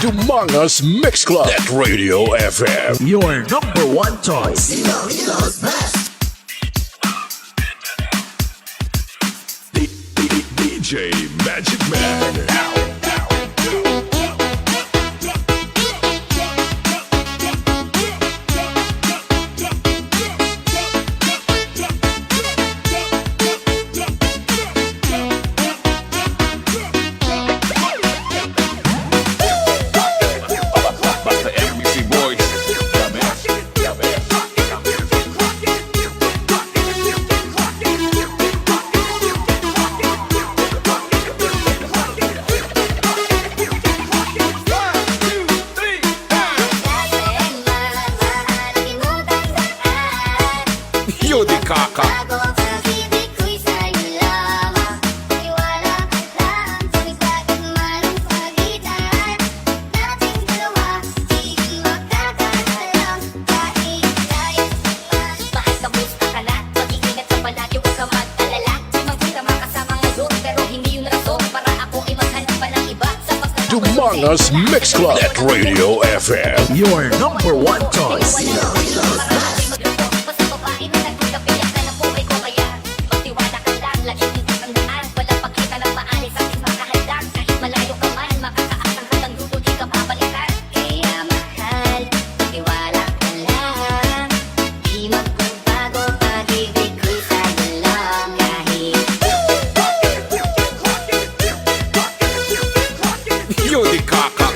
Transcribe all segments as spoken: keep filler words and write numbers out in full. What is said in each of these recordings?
Dumangas Mix Club at Radio F M. Your number one choice. Ilonggo's best. D- D- D J Magic Man. Basta M B C Boys. Yo di kaka. Dumangas Mix Club at Radio F M. Your number one choice. Yo di kaka.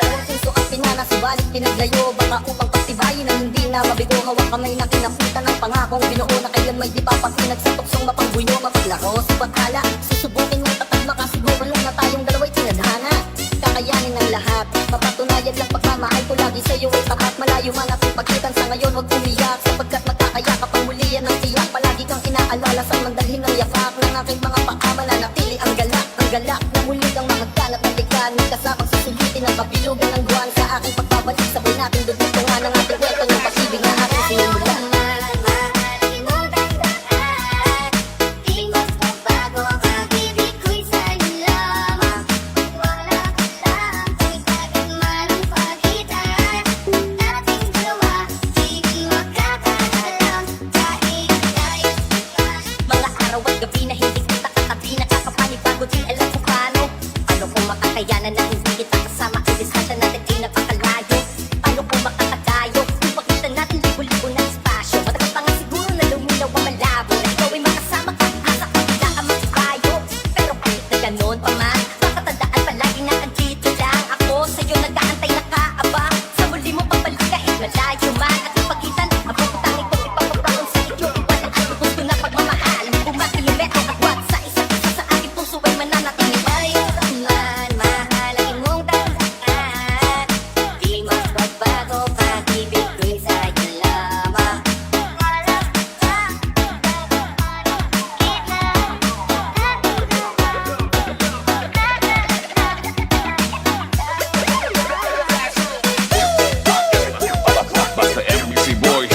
Dalawang suso ang pinana, subalit pinaglayo. Baka upang patibayin ang hindi na mabigo. Hawak kamay na kinaputan ng pangakong Ginoo na kailan may di papag-inag sa tuksong mapangbuyo, mapaglaro sa bathala. Susubukin mong tapat, makasiguro lang na tayong dalawa'y tinadhana. Kakayanin ang lahat, mapatunayan lang pagmamahal ko lagi sa'yo ay tapat. Malayo man ating pagitan sa ngayon, huwag umiyak, sapagkat magkakayakap ang muli yan ang tiyak. Palagi kang inaalala sa mandalhin ng yapak ng aking mga paa. Mananatili ang galak, ang galak na muli kang mahagkan at balikan. May kasamang susulitin ang kabilugan ng buwan sa aking pagbabalik. Sabay nating dugtungan ang ating kwento ng pag-ibig na ating sinimula. Mga araw at gabi na hindi kita katabi, nakakapanibago, di alam kung paano. Ano kung makakayanan na hindi kita kasama? Ang distansya natin di napakalayo. Paano kung makakatayo? Kung pagitan natin libo-libo na espasyo. Matagal pa nga siguro na luminaw ang malabo na ikaw ay makasama ka. Asa ka, wala ka magbayo. Pero kahit na ganon pa man, makatandaan palagi na andito lang ako sa'yo, nag-aantay, nakaabang sa muli mong pagbalik kahit malayo man. At ang pagitan, ang pagkutangin kong ipapabaon sa iyo, iwala ang lubos ko na pagmamahal. Mga kilometro agwat sa isa't isa, sa aking puso ay mananatili. Malayo ka man, mahal, ang imong tandaan. Di magbabago, pag-ibig ko'y sa'yo lamang. Basta M B C Boys. D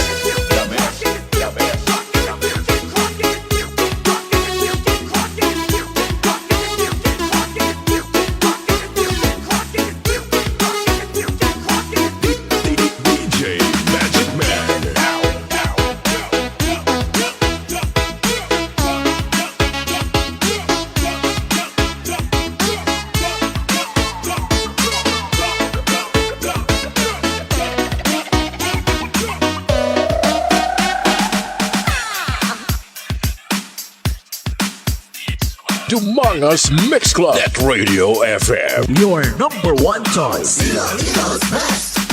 J Magic Man. Dumangas Mix Club at Radio F M. Your number one choice. Ilonggo's best.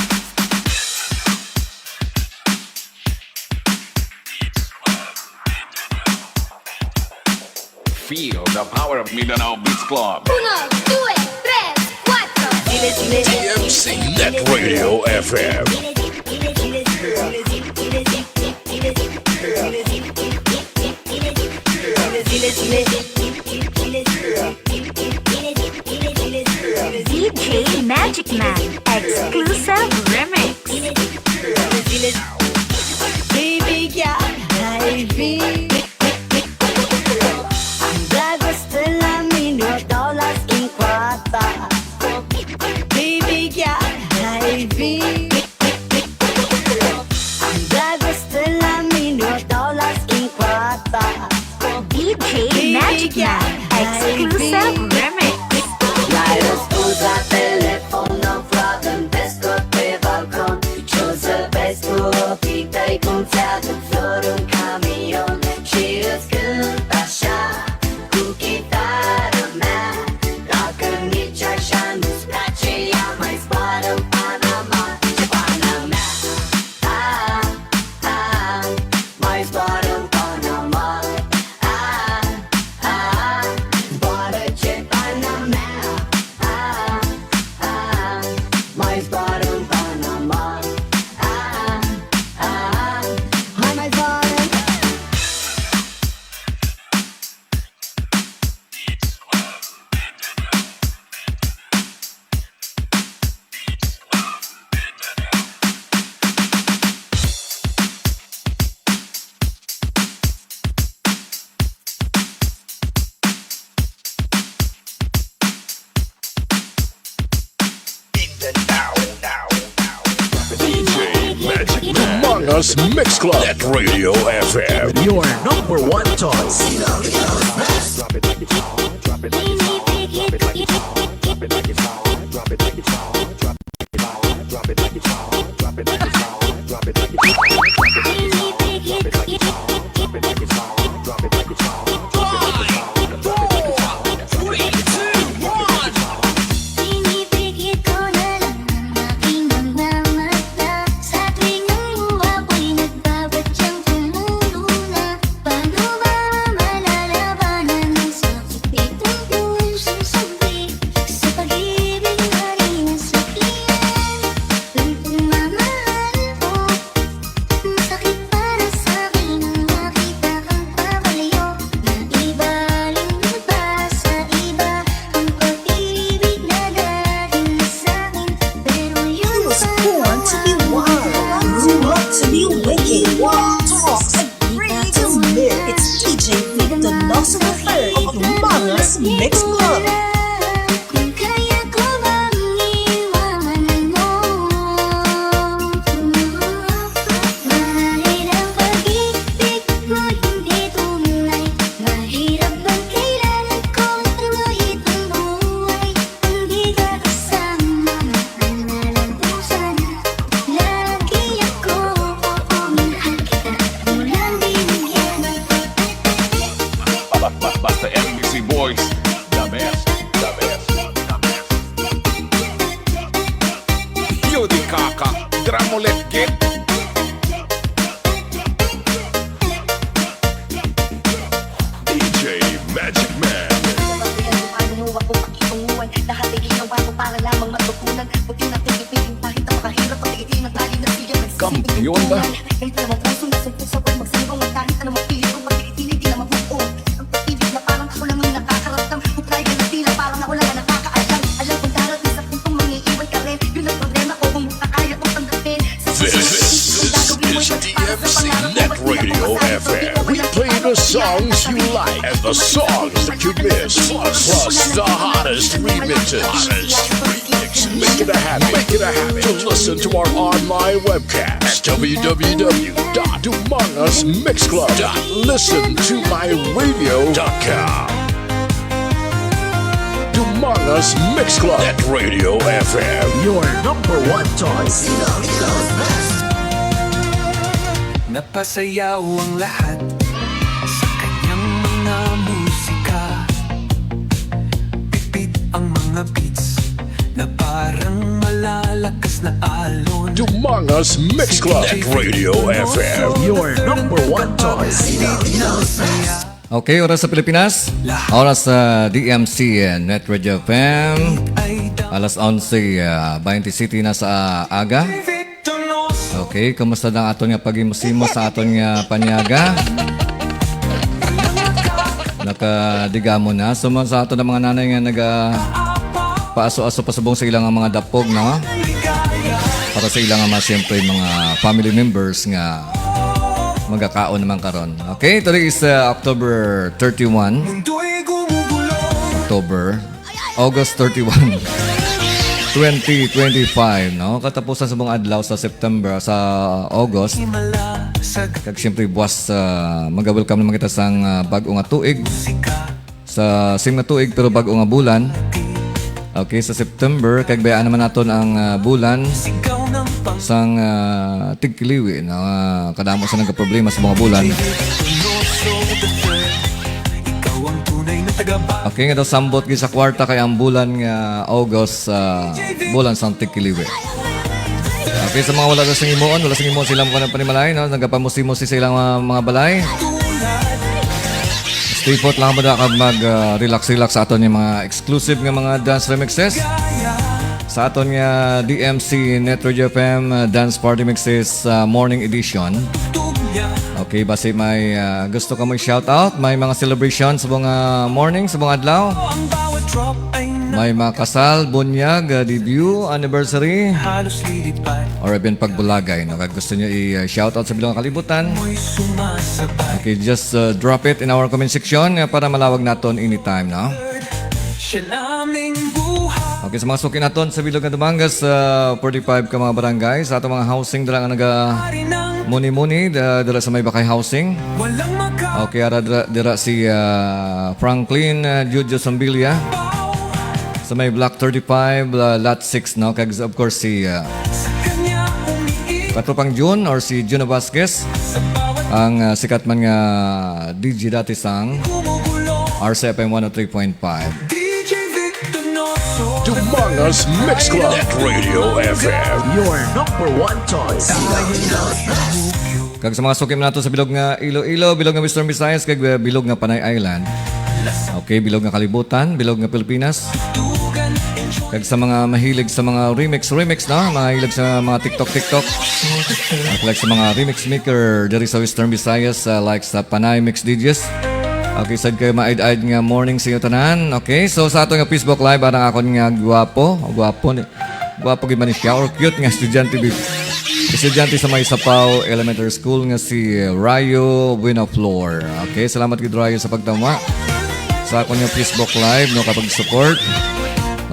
Power of Mindanao Beats Club. Uno, due, tres, cuatro. T M C Net Radio F M. D J Magic Man, exclusive remix. Bibigyan, ay, bi- Ang dagos tela minyo dollars king kwata. Bibigyan, ay, bi- Ang dagos tela minyo dollars king kwata. D J Magic Man, exclusive remix. Lairos po sa telepono, Florent Pesco, Pevalcon, Joseph Pesco, Pitay kung sa Florent Camion, Cheers, Kung Pasha, Kukitara, Man, Rocker, Mitchell, Shanus, Prache, Yamais, Bottom, Panama, Panama, Ah, ah, mais barang Panama. Ah, ah, bora de Panama. Ah, ah, mais barang Panama. Ah, ah, mais barang. D J Magic Man. Dumangas Mix Club at Radio F M. Your number one choice. Who wants to be wild? Who wants to be wicked? Talks and breaks. It's D J Victor Nelson the third of Dumangas Mix Club. Basta M B C Boys, the best, the best, the best. Beauty Kaka, Dramolet Git. D J Magic Man. Lahat ay ginawa ko para lamang matutunan. Puti na tigil-tigil kahit ang makahirap, pati itinatali na siya. Kampiyon ba? Kahit na mapuso na sumpusa ko, magsimbang at kahit anong magpili ko, pati itinay di na mabuo. Ang pag-ibig na parang ako lang ang nakakaramdam. Kung kaya na tila parang ako lang ang nakakaalam. Alam kong darating sa puntong mangiiwan ka rin. Yun ang problema ko kung makakaya kong tanggapin. This is D M C Net Radio F M. We play the songs you like and the songs that you miss, plus the hottest remixes. Hottest remixes. Make it a habit. Make it a habit to listen to our online webcast at W W W dot dumangas mix club dot listen to my radio dot com. Dumangas Mix Club at Radio F M. Your number one choice. Napasayaw ang lahat sa kanyang mga musika. Pitpit ang mga beats na parang malalakas na alon. Dumangas Mix Club at Radio F M. Your number one choice. Okay, oras sa Pilipinas. Oras sa D M C, eh, Net Radio F M. Alas onse, ah, twenty-seven na sa aga. Okay, kumusta na aton nga paghimusimo sa aton nga panyaga? Nakadigamo na. So, mga sa aton ang mga nanay nga naga paaso-aso pasubong sa ilang mga dapog, no? Para sa ilang mga, siyempre, mga family members nga magakaon naman karon. Okay, today is, uh, October thirty-one. October. August thirty-one, twenty twenty-five, no? Katapusan sa mga adlaw sa September, sa August. Kag siyempre, buwas, uh, mag-welcome naman kita sang, uh, bag-o nga tuig. Sa same nga tuig, pero bag-o nga bulan. Okay, sa September, kag bayaan naman naton ang, ah, bulan sang, ah, tigkiliwi, no? Ah, kadamo sa nagkaproblema sa mga bulan. Okay, nga daw sambot gid sa kwarta kay ang bulan nga August, ah, bulan sang tigkiliwi. Okay, sa mga wala na sing himuon, wala sing himuon sila mo panimalay, no? Nagapamusimusi sa ilang mga, mga balay. Stay put lang mo na kag mag, ah, relax-relax sa aton yung mga exclusive nga mga dance remixes. Sa aton nga D M C Net Radio F M, ah, Dance Party Mixes, ah, Morning Edition. Okay, basi may, ah, gusto ka mo i-shout out, may mga celebration sa mga morning, sa mga adlaw. May mga kasal, bunyag, ah, debut, anniversary, or even pagbulagay, no? Kag gusto nyo i-shout out sa bilog nga kalibutan. Okay, just, uh, drop it in our comment section, uh, para malawag naton anytime, no? Okay, sa mga suki naton sa bilog nga Dumangas, uh, forty-five ka mga barangay, sa atong mga housing dira nga naga muni-muni, da-, dira sa may Bakay Housing. Okay, ara dira, dira si, uh, Franklin, uh, Jojo Sambilia. Sa may Block thirty-five, uh, Lot six, no? Kag, of course, si, uh, Katropang Jun or si Juno Vasquez, ang, uh, sikat man nga D J dati sang R C F M one oh three point five. Dumangas Mix Club. Net Radio F M. Your number one choice. Kag sa mga suki man nato sa bilog nga Iloilo, bilog nga Western Visayas, kag, uh, bilog nga Panay Island. Okay, bilog nga kalibutan, bilog nga Pilipinas. Kag sa mga mahilig sa mga remix, remix, no? Mahilig sa mga TikTok, TikTok. At like sa mga remix maker diri sa Western Visayas, uh, like sa Panay Mix D Js. Okay, sad kayo, maid-aid nga morning sa inyo tanan. Okay, so sa ato nga Facebook Live, arang akon nga gwapo, gwapo ni, gwapo gid man ni siya, or cute nga estudyante, bi-, estudyante sa may Sapao Elementary School nga si Rayo Winaflor. Okay, salamat gid, Rayo, sa pagtama sa akon nga Facebook Live, no, kapag support.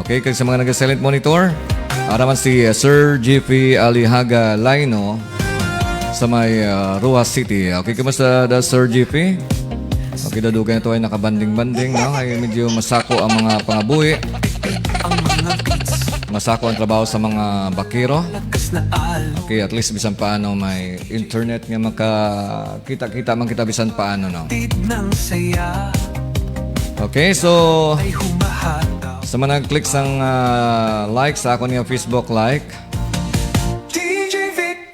Okay, kag sa mga naga-silent monitor, ara man si, uh, Sir Jeffy Alihaga Laino sa may, uh, Roxas City. Okay, kumusta da, Sir Jeffy? Okay, daw dugay na to ay nakabanding-banding, no? Ay medyo masako ang mga pangabuhi. Masako ang trabaho sa mga bakero. Okay, at least bisan paano may internet nga makakita-kita man kita bisan paano, no? Okay, so sa mga nag-click sang, ah, like sa akon nga Facebook like,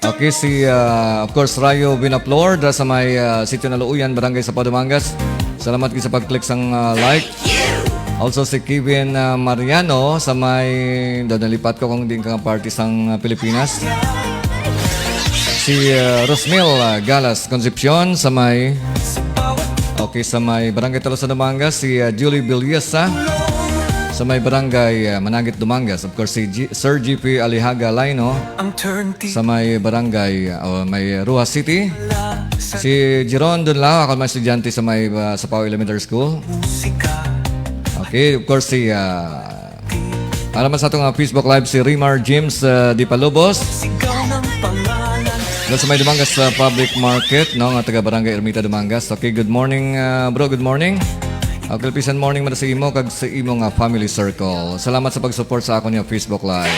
okay, si, ah, of course, Rayo Binaplor, da sa may, ah, Sitio Naluuyan, Barangay Sapao, Dumangas. Salamat gid sa pag-click sang, ah, like. Also si Kevin, ah, Mariano sa may, daw nalipat ko kung diin ka nga parte sang, ah, Pilipinas. Si, ah, Rosmel, ah, Galas Concepcion sa may, okay, sa may Barangay Talosa, Dumangas. Si, ah, Julie Villesa sa may Barangay, ah, Managit, Dumangas. Of course, si G-, Sir G P Alihaga Laino sa may Barangay, ah, o may Roxas City. Si Jeron Dunlao, ako mga estudyante sa may, ah, Sapao Elementary School. Okay, of course, si, ah, para man sa atong, ah, Facebook Live, si Rimar James, ah, Di Palubos. Doon sa may Dumangas, ah, Public Market, no, nga taga Barangay Ermita, Dumangas. Okay, good morning, ah, bro, good morning. Okay, peace and morning man sa imo kag sa imo nga family circle. Salamat sa pag-support sa akon nga Facebook Live.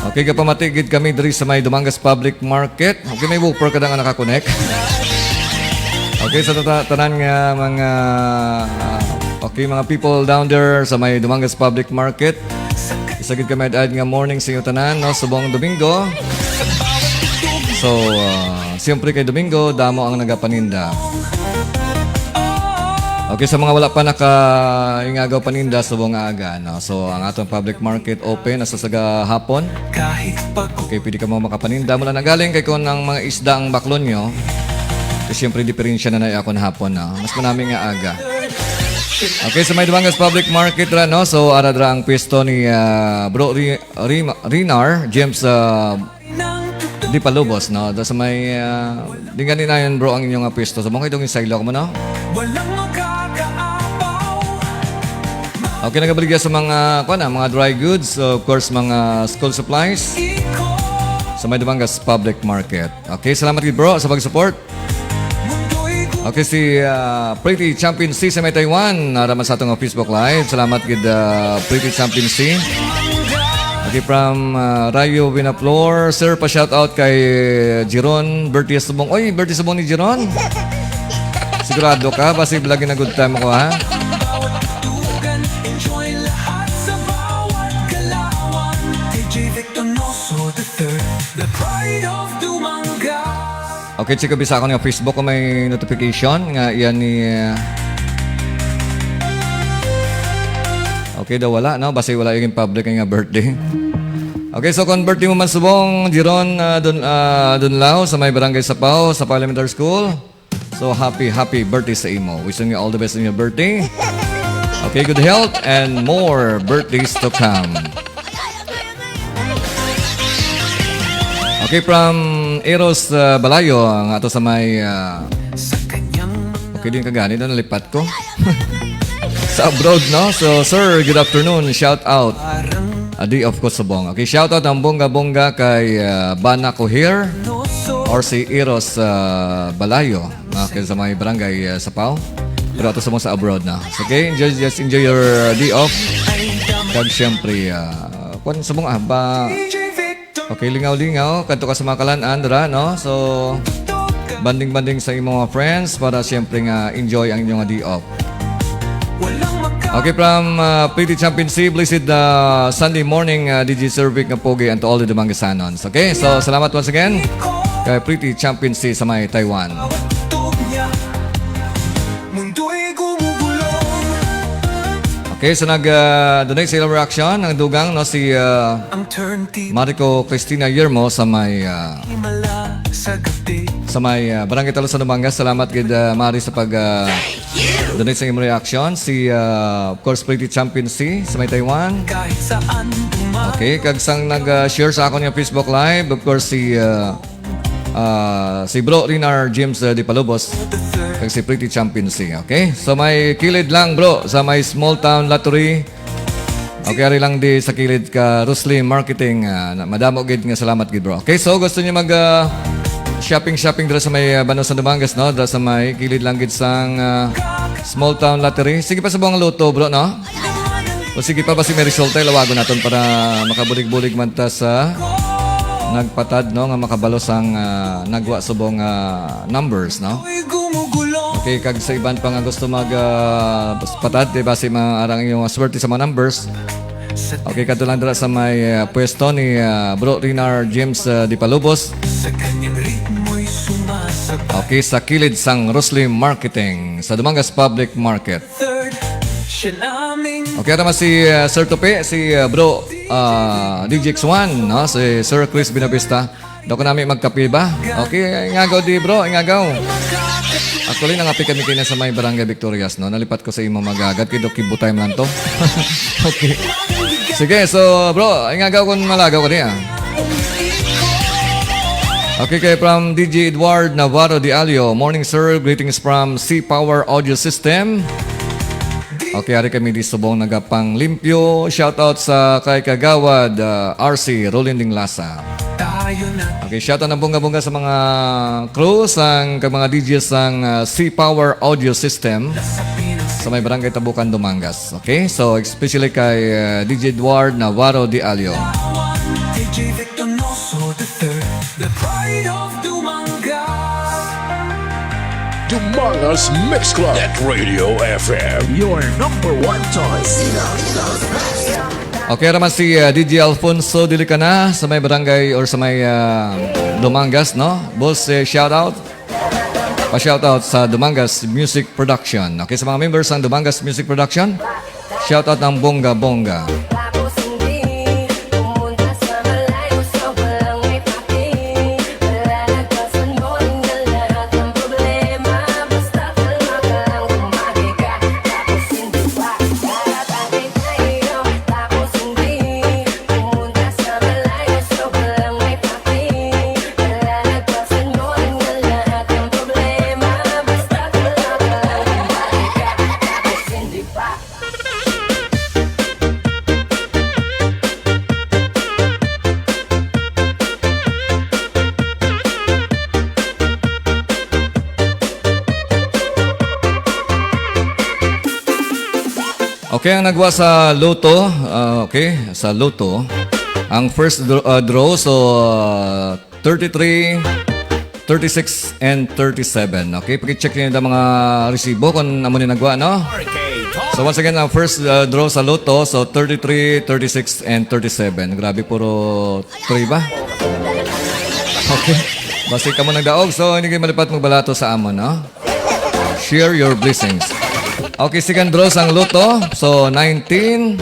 Okay, gapamati gid kami diri sa may Dumangas Public Market. Okay, may woofer ka na nga nakakonek. Okay, sa tata-, tanan nga mga, ah, okay, mga people down there sa may Dumangas Public Market. Isa gid kami ad-ad nga morning sa inyo tanan, no? Subong Domingo. So, ah, siyempre kay Domingo, damo ang nagapaninda. Okay, sa mga wala pa nakaingagaw paninda, subong nga aga, no? So, ang atong public market open hasta sa gahapon. Kahit pag Okay, pwede ka mo makapaninda. Mula na galing kay kung ang mga isda ang baklon nyo, so, siyempre, diferensya na na akon hapon, no? Mas manami nga aga. Okay, sa may Dumangas Public Market ra, no? So, ara dra ang pwesto ni, ah, Bro Ri-, Rima-, Rinar, James, ah, Di Palubos, no? Da sa may, ah, di gani na yun, bro, ang inyong, ah, pwesto. So, mong itong isaylo mo, no? Walang magkakaapaw. Okay, nagabaligya sa mga, kuwan na, mga dry goods, of course, mga school supplies. Sa may Dumangas Public Market. Okay, salamat gid, bro, sa pag-support. Okay, si, ah, Pretty Champion C sa may Taiwan. Naraman sa atong Facebook Live. Salamat gid, ah, Pretty Champion C. Okay, from, ah, Rayo Vinaflor. Sir, pa-shoutout kay Jiron, birthday subong. Oy, birthday subong ni Jiron? Sigurado ka? Basi vlog na good time ko, ha? Bawat tutukan, enjoy lahat sa bawat galawan. K J Victor Noso the third, the pride of Dumangas. Okay, check ko bisa ako nga Facebook kung may notification nga iyan ni, uh, okay daw wala, no? Basta wala yung public nga birthday. Okay, so kung birthday mo man subong, Jiron, uh, Dun, uh, Dunlao, sa may barangay Sapaw, sa Parliamentary School. So, happy, happy birthday sa imo. Wishing you all the best in your birthday. Okay, good health and more birthdays to come. Okay, from Eros, uh, Balayo, ang ato sa may, uh, okay, din kagani na nalipat ko. Sa abroad, no? So, sir, good afternoon. Shout out. Adi of Kusubong. Okay, shout out ang bongga-bongga kay, uh, Bana Kuhir or si Eros, uh, Balayo. Okay, sa may barangay, uh, Sapaw. Pero ato sa mga sa abroad na. So, okay, enjoy, just enjoy your, uh, day off. Kag siyempre, uh, kwan sa mga, ah, ba, okay, lingaw-lingaw. Kadto ka sa mga kalan-an, dira, no? So, banding-banding sa imong mga friends para siyempre nga enjoy ang inyong day off. Okay, from, uh, Pretty Champion C, blessed, uh, Sunday morning, uh, D J Servic nga pogi, and to all the Dumangasanons. Okay, so salamat once again kay Pretty Champion C sa may Taiwan. Mundo'y gumugulo. Okay, so nag, ah, donate sa ilang reaction ang dugang, no, si, ah, Ang turntable Mariko Cristina Yermo sa may, ah, himala sa gabi. Sa may, ah, Barangay Talusan, Dumangas. Salamat gid, ah, Mari, sa pag, ah, donate sa imong reaction. Si, ah, of course, Pretty Champion C sa may Taiwan. Kahit saan dumaan. Okay, kag sang nag, ah, share sa akon nga Facebook Live, of course, si, ah, ah, si Bro Rinar James, ah, Di Palubos, kag si Pretty Champion C. Okay? So, may kilid lang, bro, sa may small town lottery. Okay, ari lang di sa kilid ka Rusli Marketing. Ah, na-, madamo gid nga salamat gid, bro. Okay, so gusto niyo mag, ah, shopping, shopping dira sa may, ah, Bano sa Dumangas, no? Dira sa may kilid lang gid sang, ah, small town lottery. Sige pa sa buong luto, bro, no? O sige pa, basi may resulta, ilawagon naton para makabulig-bulig man ta sa nagpatad, no, nga makabalo sang, ah, nagwa subong, ah, numbers, no? Okay, kag sa iban pa nga gusto mag, ah, patad, di ba, si mga arang yung swerte sa mga numbers? Okay, kadto lang dira sa may, ah, pwesto ni, ah, Bro Rinar James, ah, Di Palubos. Sa kanyang ritmo'y sumasabat. Okay, sa kilid sang Rosli Marketing sa Dumangas Public Market. Third, siya lamang. Okay, ara man si, uh, Sir Tupi, si, uh, Bro, uh, D J X one, no? Si Sir Chris Binavista. Daw ko nami magkape ba? Okay, ingagaw di, bro, ingagaw. Actually, nangape kami kina sa may Barangay Victorias, no? Nalipat ko sa imo magagad, kay Doc Kibutay man to. Okay. Sige, so, bro, ingagaw kung malagaw ka niya. Okay, kay from D J Edward Navarro de Alio. Morning, sir. Greetings from Sea Power Audio System. Okay, ari kami di subong nagapanglimpyo. Shout out sa kay Kagawad, ah, R C Rolinding Lasa. Okay, shout out ng bunga-bunga sa mga crew sang, kag mga D J sang, ah, Sea Power Audio System sa may Barangay Tabukan, Dumangas. Okay, so especially kay, ah, D J Edward Navarro de Alio. Donoso the third, the pride of Dumangas. Dumangas Mix Club at Radio F M. Your number one choice. Okay, naman si uh, D J Alfonso Dilicana sa may barangay or sa may uh, Dumangas, no? Boss, uh, shout out. Pa-shout out sa Dumangas Music Production. Okay, sa mga members ng Dumangas Music Production, shout out ng bongga-bongga. Okay, ang nagwa sa Lotto, ah, okay, sa Lotto, ang first dr- ah, draw, so ah, thirty-three, thirty-six, and thirty-seven. Okay, pag-check niyo ang mga resibo kung amo ni nagwa, no? So once again, ang first uh, draw sa Lotto, so thirty-three, thirty-six, and thirty-seven. Grabe, puro three ba? Okay. Basta kamo nagdaog, so hindi kayo malipat magbalato sa amon, no? Share your blessings. Okay, second draw sang Lotto. So, nineteen,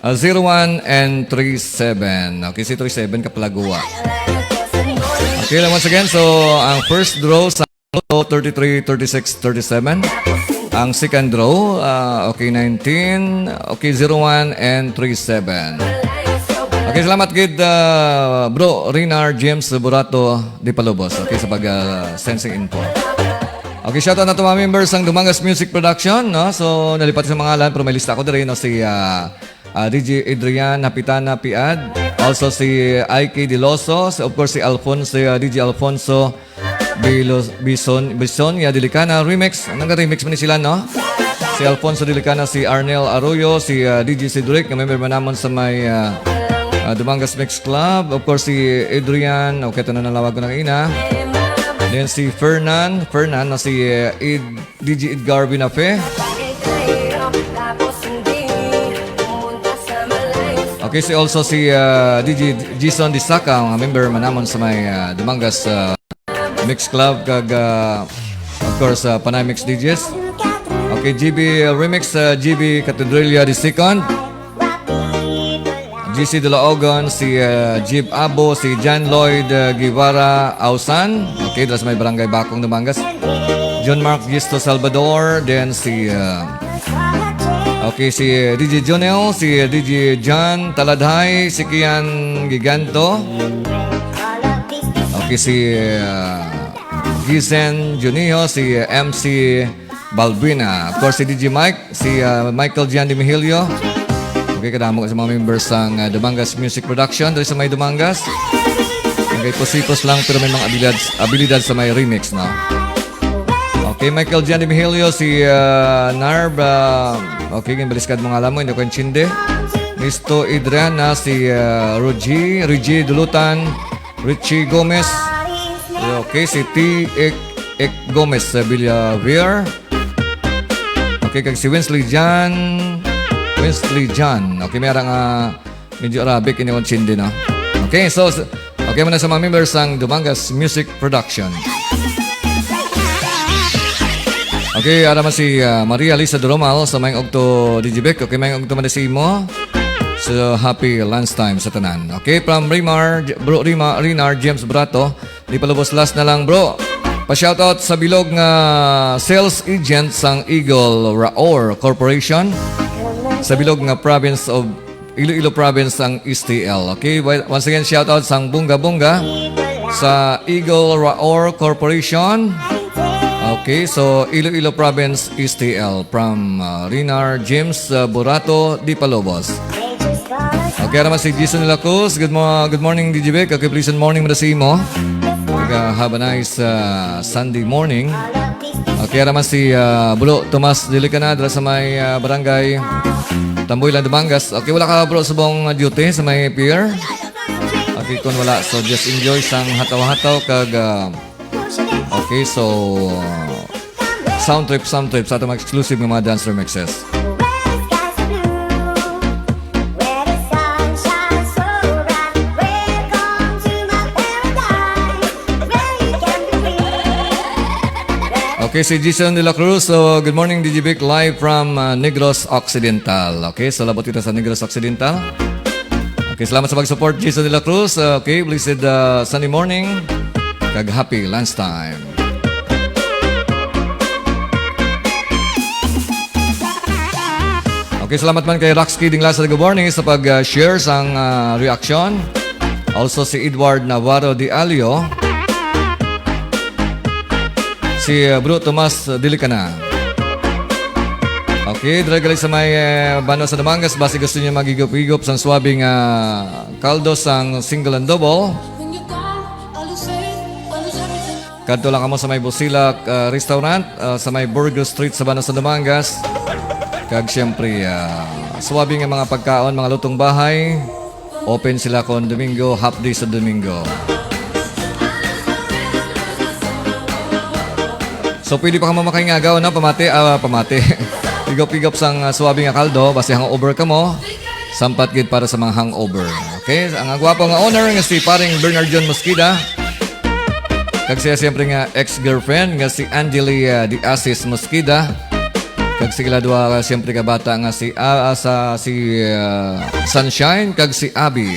uh, zero one, and three seven. Okay, si three seven kapalaguwa. Okay, lang once again. So, ang first draw sa Lotto, thirty-three, thirty-six, thirty-seven. Ang second draw, uh, okay, nineteen, okay, zero one, and three seven. Okay, salamat gid, uh, bro Rinar James Burato di Palubos. Okay, sa pag uh, send sing info. Okay, shout out na to mga members sang Dumangas Music Production, no? So, nalipat sa mga ngalan, pero may lista ko diri, no? Si uh, uh, D J Adrian Napitana Piad, also si Ike Diloso, si, of course si Alfonso, uh, D J Alfonso Bilos, Bison, Bisonia Dilicana Remix. Ang nag-remix man ni sila, no? Si Alfonso Dilicana, si Arnel Arroyo, si uh, D J Cedric, nga member man namon sa may uh, uh, Dumangas Mix Club. Of course, si Adrian, okay, ito na nalawag ko na kaina. Then si Fernan, Fernan na si uh, Ed, D J Edgar Binafe. Okay, si also si uh, D J Jason Disaka, mga member man namon sa may uh, Dumangas uh, Mix Club, kag uh, of course, uh, Panay Mix D Js. Okay, G B Remix, uh, G B Cathedrilla the second. G C Dulaogon, si uh, Jib Abo, si John Lloyd uh, Guevara Ausan. Okay, dras may Barangay Bakong, Dumangas. John Mark Gisto Salvador, then si uh, okay, si uh, D J Jonel, si uh, D J John Taladhay, si Kian Giganto. Okay, si uh, Gizen Junio, si uh, M C Balbina. Of course, si D J Mike, si uh, Michael Gian de Mihilio. Okay, kadamo sa mga members sang uh, Dumangas Music Production diri sa may Dumangas. Ang kay Pusipos lang pero may mga abilidad, abilidad sa may remix, no? Okay, Michael Gian de Mihilio, si uh, Narb, uh, okay, ginbaliskad mo nga alam mo, hindi ko intindi. Misto Adriana, si uh, Rogie, Reggie Dulutan, Richie Gomez. Okay, si T. Ek, Ek Gomez sa Villavier. Okay, kag si Winsley John. Winsley John. Okay, may arang uh, medyo Arabic ini ang chindi, no? Okay, so, s- okay man na sa mga members sang Dumangas Music Production. Okay, ara man si uh, Maria Lisa Duromal sa Maayong Ugto, D J Vic. Okay, Maayong Ugto man si imo. So, happy lunch time sa tanan. Okay, from Rimar, J- Bro Rima, Rinar, James Brato, di palubos last na lang, bro. Pa-shoutout sa bilog nga sales agent sang Eagle Raor Corporation sa bilog nga province of Iloilo Province ang S T L. Okay, well, once again, shout out sang Bunga Bunga sa Eagle Raor Corporation. Okay, so Iloilo Province S T L from uh, Rinar James uh, Burato di Palobos. Okay, ara man si Jason Lacus. Good, mo- good morning, D J Vic. Okay, pleasant morning, mada sa imo. Okay, have a nice uh, Sunday morning. Okay, ara man si uh, Bro Tomas Dilicana dira sa may uh, barangay Tamboy lang, Dumangas. Okay, wala ka, bro, subong duty sa may pier? Okay, kung wala, so just enjoy sang hataw-hataw kag, ah, okay, so, ah, sound trip, sound trip sa atong exclusive nga mga dance remixes. Okay, si Jason de la Cruz. So, good morning, D J Vic, live from, uh, Negros Occidental. Okay, so labot kita sa Negros Occidental. Okay, salamat sa pag-support, Jason de la Cruz. Okay, blessed, uh, Sunday morning. Kag happy lunchtime. Okay, salamat man kay Roxky Dinglasan, good morning, sa pag, uh, share sang, uh, reaction. Also si Edward Navarro de Alio. Si, uh, Bro Tomas Dilicana. Okay, dira gali sa may, eh, banwa sa Dumangas, basi gusto niya maghigop-higop sang suabe nga kaldo sang single and double. Kadto lang kamo sa may Busilak, ah, Restaurant, ah, sa may Burgos Street sa banwa sa Dumangas. Kag siyempre, ah, suabe nga mga pagkaon, mga lutong bahay. Open sila kon Domingo, half day sa Domingo. So, pwede pa kamo makaingagaw, no? Pamati, ah, pamati. Higop-higop sang, ah, suabe nga kaldo, basi hangover kamo. Sampat gid para sa mga hangover. Okay? Ang gwapo nga owner nga si paring Bernard John Mosqueda. Kag siya siyempre nga ex-girlfriend nga si Angeli, ah, de Asis Mosqueda. Kag sila duha, ah, siyempre ka bata nga si, ah, ah, sa, si, ah, Sunshine kag si Abby.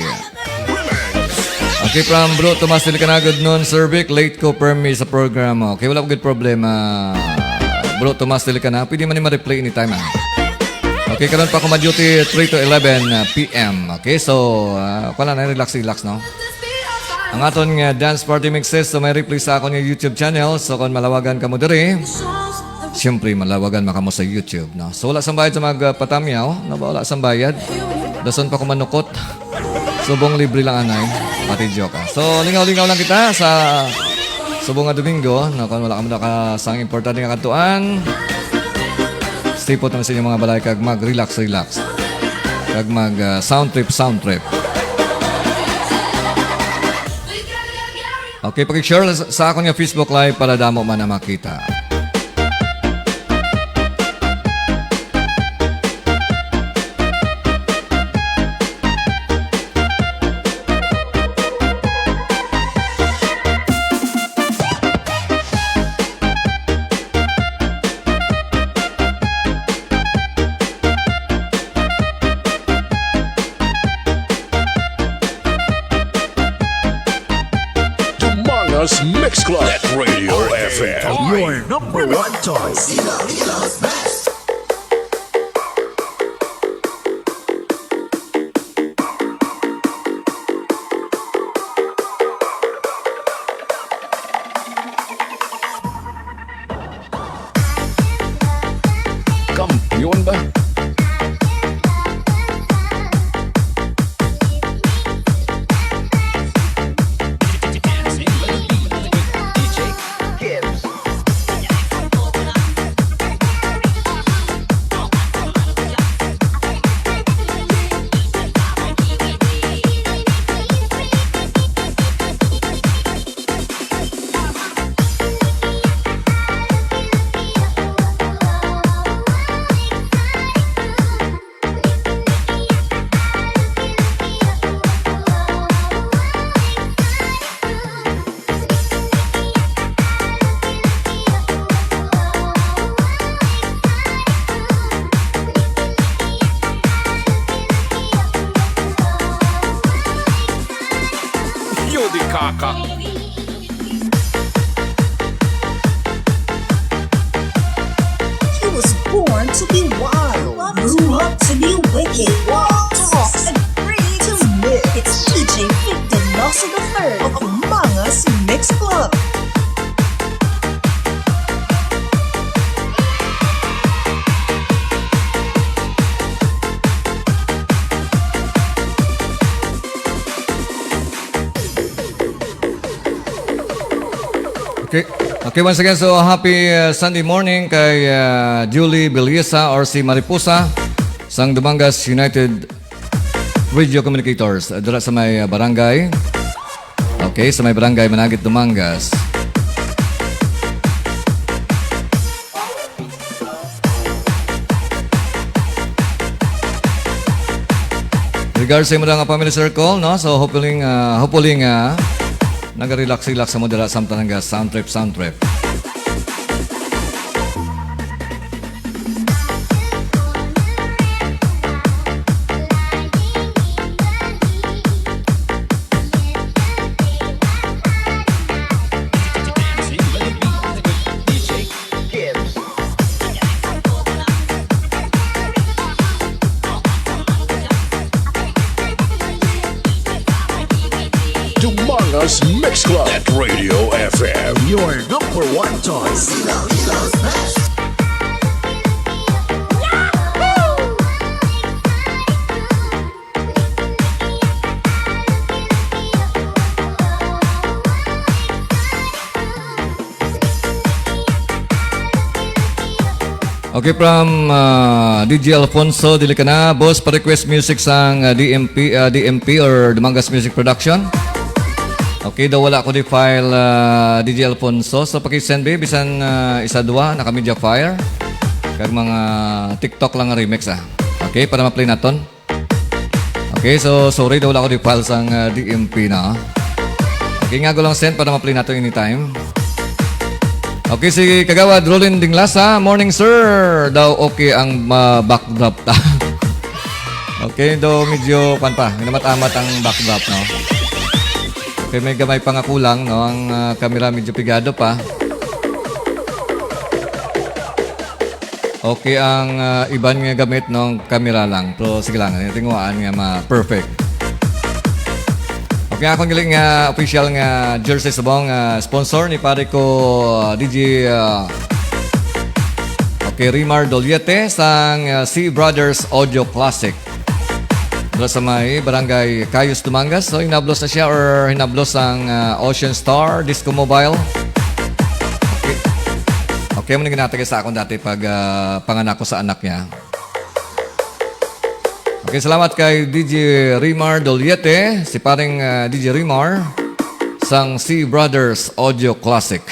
Okay, from Bro Tomas Dilicana, good noon, Sir Vic. Late ko permi sa programa. Okay, wala ko gid problema. Bro Tomas Dilicana, pwede man ni ma-replay anytime, ah. Okay, karon pa ako ma-duty three to eleven, ah, P M. Okay, so, ah, wala na, relax, relax, no? Ang aton nga dance party mixes, so may replay sa akon nga YouTube channel. So, kung malawagan kamo diri, siyempre, malawagan man kamo sa YouTube, no? So, wala sang bayad sa mag, ah, patamyaw, no? Ba, wala sang bayad. Dason pa ko manukot. Subong libre lang, anay. Pati joke, ah. So, lingaw-lingaw lang kita sa subong nga Domingo, no? Kung wala kamo naka sang importante nga kadtuan, stay put lang sa inyong mga balay kag mag-relax, relax. Kag mag, ah, sound trip, sound trip. Okay, pag-share sa, sa akon nga Facebook Live para damo man ang makita. Dumangas Mix Club at Radio F M. Your number one choice. Kampiyon ba? Yo di kaka. He was born to be wild, grew up to be wicked, talks and free to live. It's D J Vic Denoso the third of Mangas Mix Club. Okay. Okay, once again, so happy, uh, Sunday morning kay, uh, Julie Bellisa or si Mariposa sang Dumangas United Radio Communicators, uh, dira sa may, uh, barangay. Okay, sa may barangay Managit, Dumangas. Regards sa imo nga family circle, no? So, hopefully, ah, hopefully nga, naga-relax-relax sa mo dira samtang naga sound trip, sound trip. Mix Club at Radio F M, your number one choice. Okay, from uh, D J Alfonso, dili ka na. Boss, pa-request music sang uh, D M P, uh, D M P or Dumangas Music Production. Okay, daw wala ko di file, uh, D J Alfonso. So, pakisend, be, bisan uh, isa, dua, naka-media fire. Kag mga TikTok lang nga remix, ah. Okay, para ma-play naton. Okay, so sorry daw wala ko di file sang uh, D M P na. Okay, nga ko lang send para ma-play nato anytime. Okay, si Kagawad Rolin Dinglasa, morning sir. Daw okay ang uh, backdrop ta. Okay, daw medyo kwan pa, minamat-amat ang backdrop, no? Okay, may gamay pa nga kulang, no? Ang uh, camera medyo pigado pa. Okay ang uh, iban nga gamit, no, camera lang. Pero sige lang, tinguhaan nga ma-perfect. Okay, akong galing nga official nga jersey subong uh, sponsor ni pare ko uh, D J uh, okay, Rimar Doliete sang uh, C Brothers Audio Classic. Dala sa may Barangay Cayos, Dumangas. So, hinablos na siya or hinablos ang uh, Ocean Star Disco Mobile. Okay, okay mo nang ginatagay sa akon dati pag uh, panganak ko sa anak niya. Okay, salamat kay D J Rimar Doliete, si paring uh, D J Rimar sang C Brothers Audio Classic.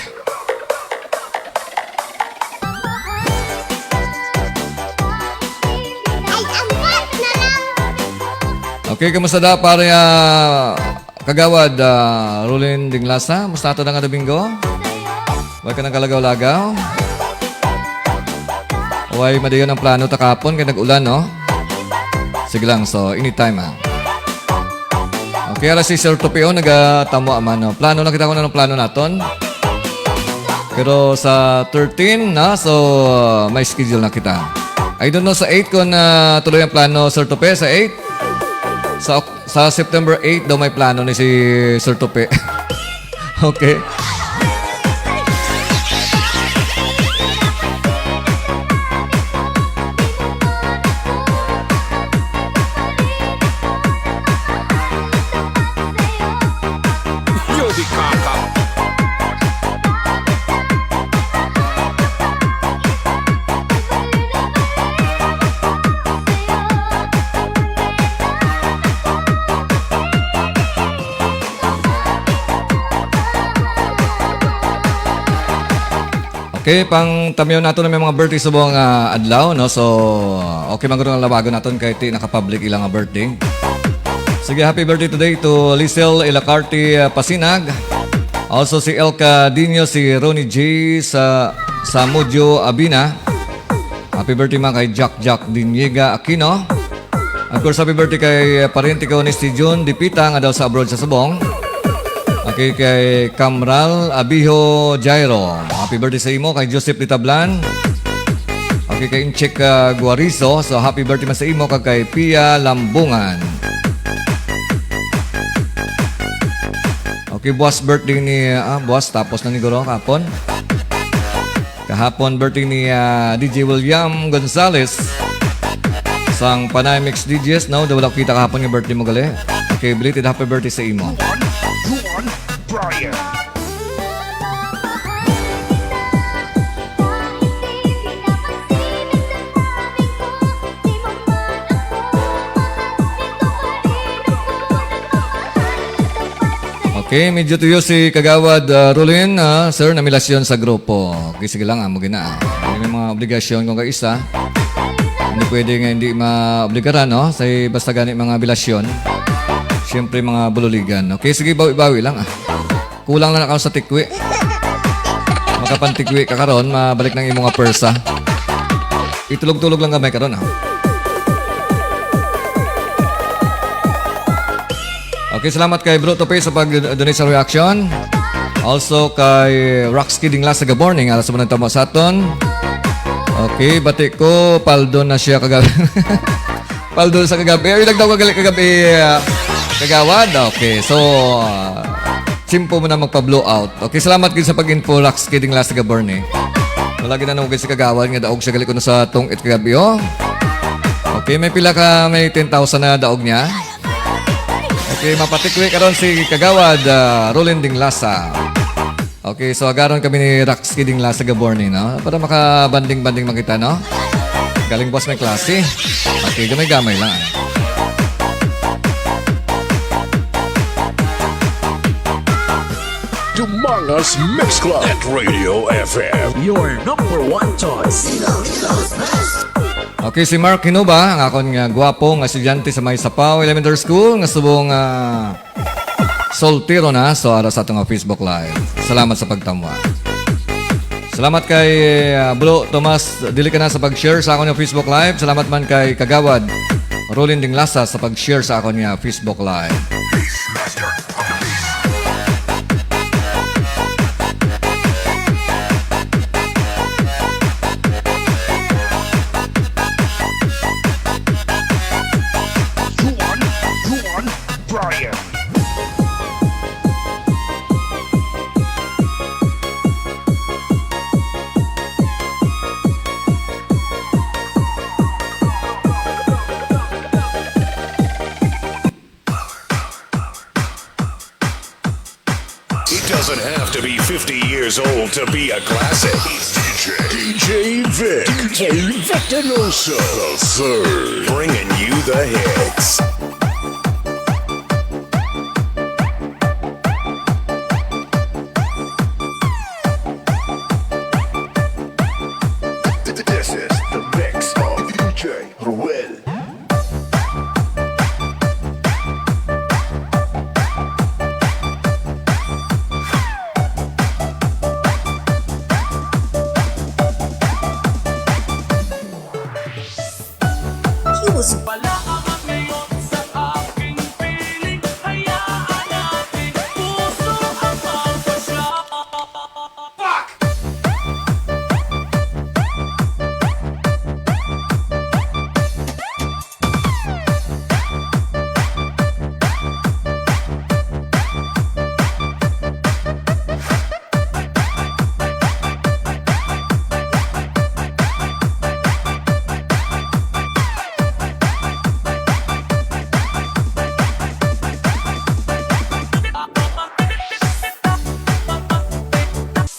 Okay, kumusta da pare uh, Kagawad uh, Rolin Dinglasa? Musta ato na nga Domingo? Way ka nagkalagaw-lagaw? Way madayon ang plano ta kapon kay nag-ulan, no? Sige lang, so anytime, ha. Okay, ara si Sir Tupio, nagatamo man, no? Plano na kita kung anong plano naton. Pero sa thirteen, na, so uh, may schedule na kita. I don't know sa eight kung uh, tuloy ang plano, Sir Tupe, sa eight. Sa, sa September eight daw may plano ni si Sir Tupe. Okay. Okay, pang tamyaw nato na may mga birthday subong uh, adlaw, no? So, okay man gud nga lawagon naton kay ti nakapublic ilang nga birthday. Sige, happy birthday today to Lisel Ilacarte uh, Pasinag. Also si Elka Dino, si Ronnie J sa Samudio Abina. Happy birthday man kay Jack Jack Diniega Aquino. Of course, happy birthday kay uh, pariente ko ni si June Dipita nga daw sa abroad sa Subong. Okay, kay Kamral Abiho Jairo. Happy birthday sa imo, kay Joseph Ditablan. Okay, kay Inchik uh, Guarizo. So, happy birthday man sa imo, kag kay Pia Lambungan. Okay, buwas birthday ni, ah, buwas tapos na ni Guro kapon. Kahapon birthday ni ah, D J William Gonzalez sang Panay Mix D Js, no? Daw wala ko kita kahapon nga birthday mo gali. Okay, belated happy birthday sa imo. Okay, medyo tuyo si Kagawad uh, Rulin. Uh, sir, namilasyon sa grupo. Okay, sige lang, amo gina. May mga obligasyon kung kaisa. Hindi pwede nga hindi maobligaran, no? Sa basta gani mga bilasyon. Siyempre, mga bululigan. Okay, sige, bawi-bawi lang, ah. Kulang lang ako sa tikwi. Makapantikwi ka karon, mabalik ng imo nga persa. Itulog-tulog lang gamay karon, ah. Okay, salamat kay Bro Tope sa pag-donate sa reaction. Also kay Rox Kidding Last, good morning. Alas mo nagtamo sa aton. Okay, bati ko, paldo na siya kagabi. Paldo sa kagabi. Ay, nagdaw kagali kagabi, ah, kagawad. Okay, so, ah, Simple mo na magpa-blow out. Okay, salamat gid sa pag-info, Rax Kidding Last Gaborne. Wala gid na nung si Kagawad nga daog siya gali ko na sa tong it kagabi, oh. Okay, may pila ka, may ten thousand na daog niya. Okay, mapatikwi karon si Kagawad, ah, Roland Dinglasa. Okay, so agaron kami ni Rax Kidding Lasa Gaborne, no? Para makabanding-banding man kita, no? Galing buwas may klase. Okay, gamay-gamay lang. Dumangas Mix Club at Radio F M. Your number one choice. Okay, si Mark Hinuba, ang akon nga gwapo nga estudyante sa may Sapao Elementary School, nga subong, ah, soltero na, so ara sa ato nga Facebook Live. Salamat sa pagtamwa. Salamat kay, ah, Bro Tomas, dili ka na sa pag-share sa akon nga Facebook Live. Salamat man kay Kagawad Rolin Dinglasa sa pag-share sa akon nga Facebook Live. Juan, Juan, Brian. It doesn't have to be fifty years old to be a classic. It's D J, D J Vic, D J Victoroso, the third, bringing you the hits. This is the mix of D J Ruel. He was Wala ka man ngayon sa aking piling. Hayaan natin puso ang magpasya. Fuck!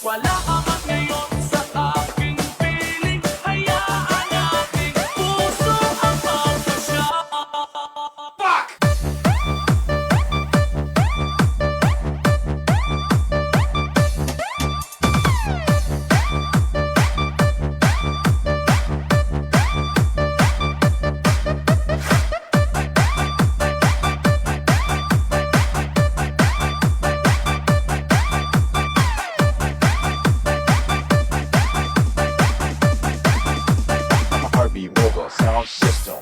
Wala ka man ngayon sa aking piling. Hayaan nating puso ang magpasya. Fuck! R B Mobile Sound System.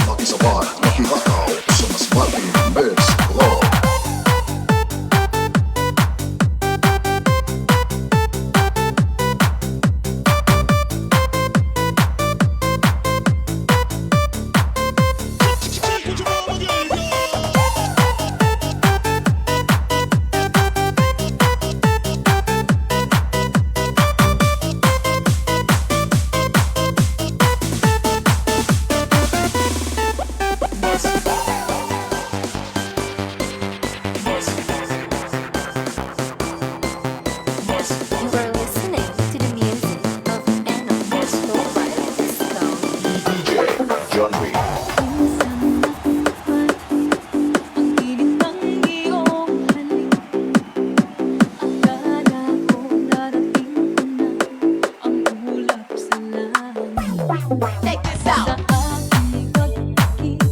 Makisabat, makilakaw sa mas mating Mix Club. You are listening to the music of Animal Control by Disco. D J John Ray. Minsan nakukuha ang init ng iyong halik. Akala ko narating ko na ang ulap sa langit. Check this out. Sa aking pagpikit,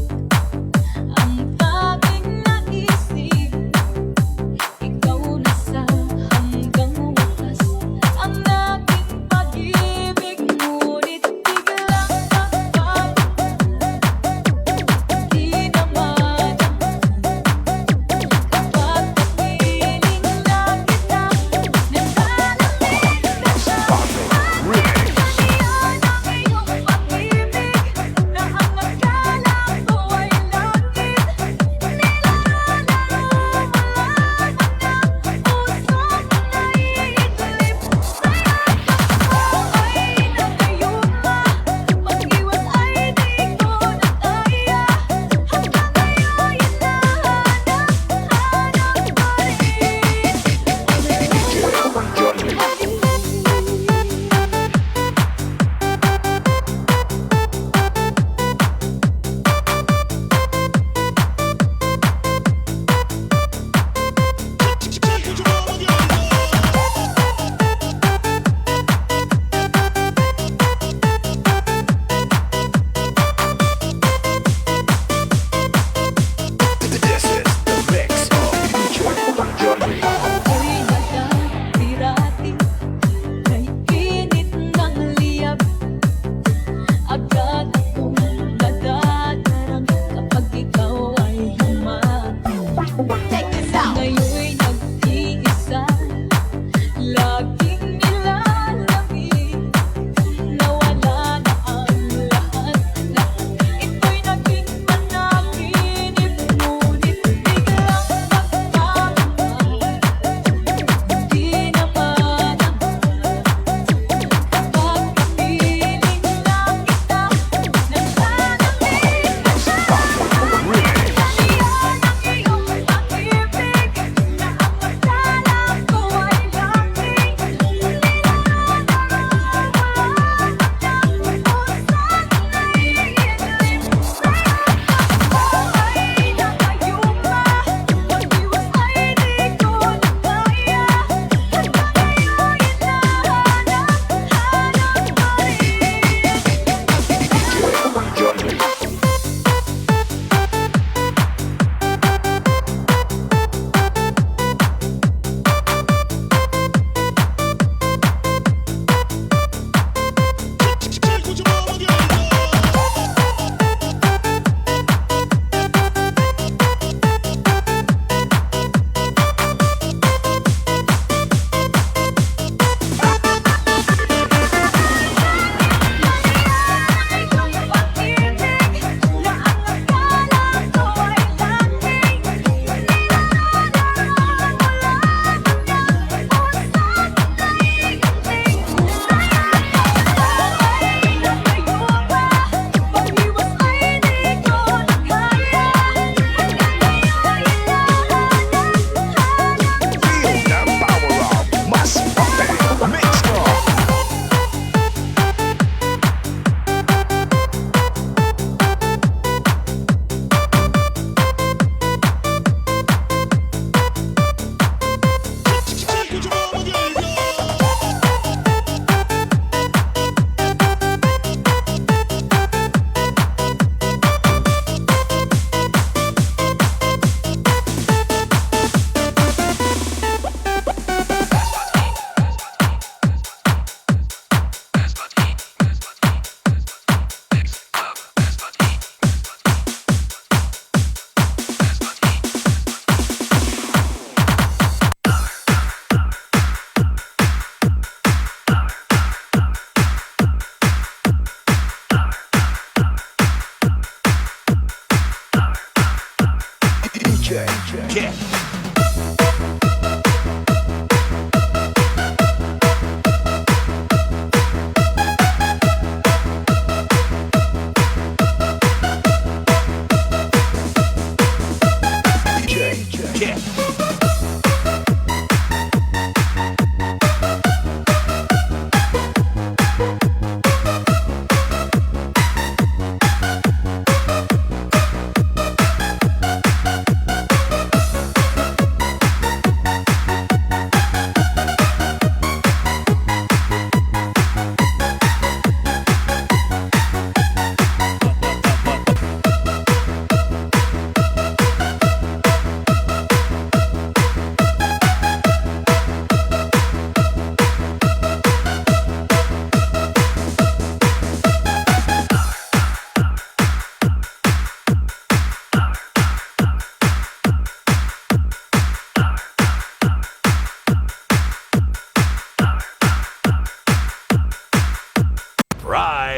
ang aking naisip, ikaw na sa hanggang wakas ang naging pag-ibig, ngunit biglang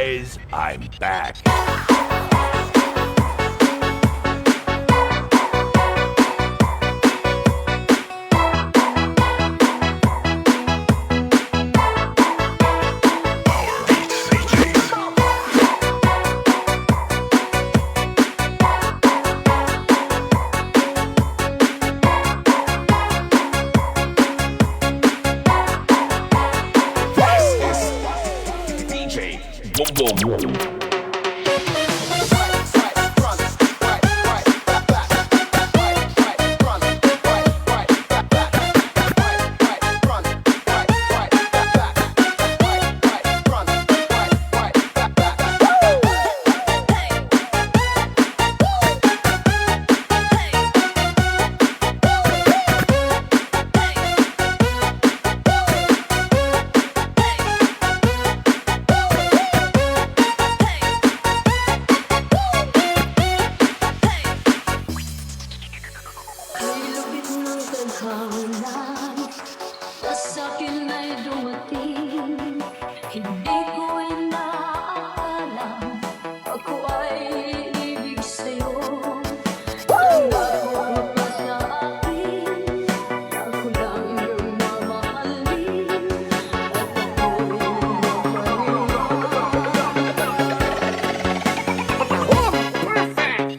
is, I'm back. This is D J Boom Boom. Ay, lupit ng tadhana, sa akin ay dumating. Hindi ko inaakala ako ay ibig sa'yo. Ang lahat mo pa sa akin, ako lang yung mamahalin. At ako'y mapaniwala. Perfect!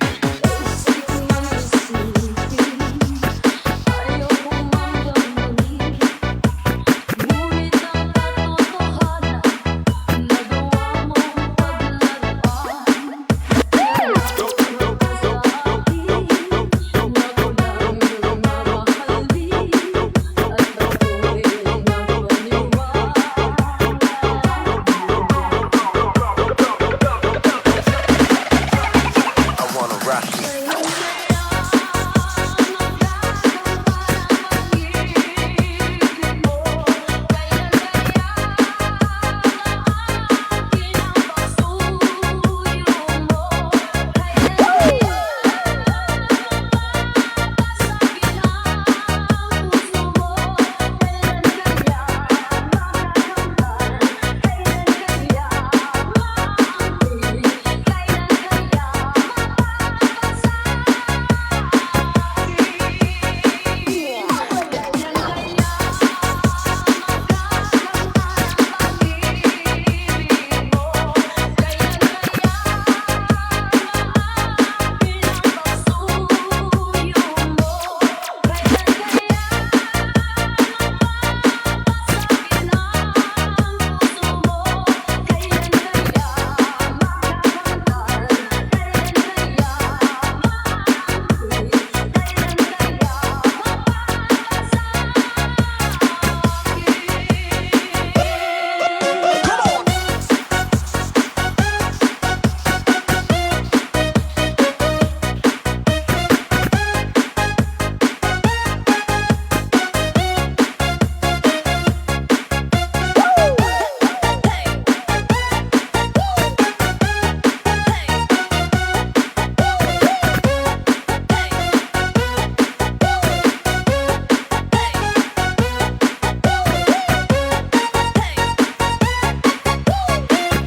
I wanna rock it.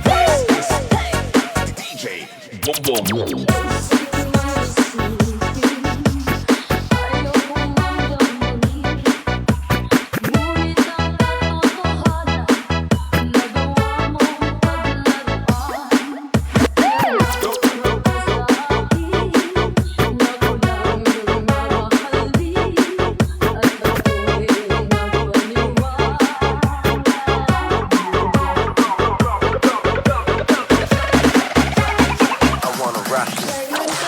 This is D J Boom Boom. I wanna rock it.